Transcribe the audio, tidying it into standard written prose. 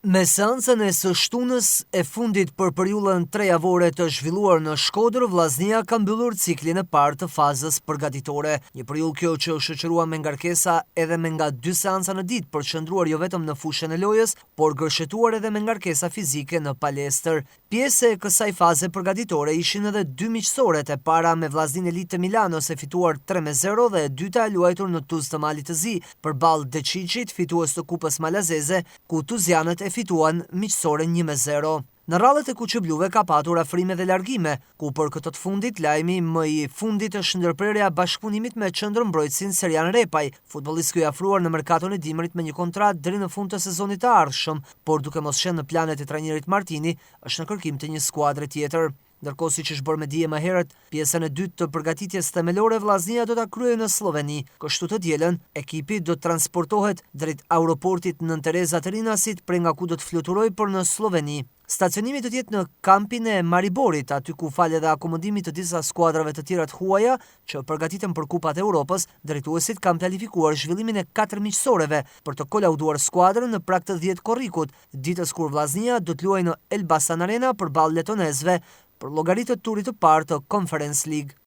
Me seancën e së shtunës, e fundit për periudhën trejavore të zhvilluar në Shkodër, Vllaznia ka mbyllur ciklin e parë të fazës përgatitore. Një periudhë kjo që u shoqërua me ngarkesa edhe me nga dy seanca në ditë, përqendruar jo vetëm në fushën e lojës, por gërshetuar edhe me ngarkesa fizike në palestër. Pjesë e kësaj faze përgatitore ishin edhe dy miqësoret, e para me Vllazninë Elitë të Milanos e fituar 3-0 dhe e dyta e luajtur në Tuz të Malit të Zi, përballë Deçiçit, fitues të Kupës Malazeze, ku tuzianët e fituan miqësoren 1-0. Në radhët e kuqebluve ka patur afrime dhe largime, ku për këto të fundit lajmi më i fundit është ndërprerja e bashkëpunimit me qendërmbrojtësin Serjan Repaj, futbollist ky i afruar në merkaton e dimrit me një kontratë deri në fund të sezonit të ardhshëm, por duke mos qenë në planet e trajnerit Martini, është në kërkim të një skuadre tjetër. Ndërkohë siç është bërë me dije më herët, pjesën e dytë të përgatitjes themelore Vllaznia do ta kryejë në Slloveni. Kështu të dielën, ekipi do të transportohet drejt aeroportit Nënë Tereza të Rinasit, prej nga ku do të fluturojë për në Slloveni. Stacionimi do të jetë në kampin e Mariborit, aty ku falë edhe akomodimit të disa skuadrave të tjera të huaja që përgatiten për Kupat e Europës, drejtuesit kanë planifikuar zhvillimin e katër miqësoreve për të kolauduar skuadrën në prag të 10 korrikut, ditës kur Vllaznia do të luajë në Elbasan Arena përballë letonezëve për llogari të turit të parë të Conference League.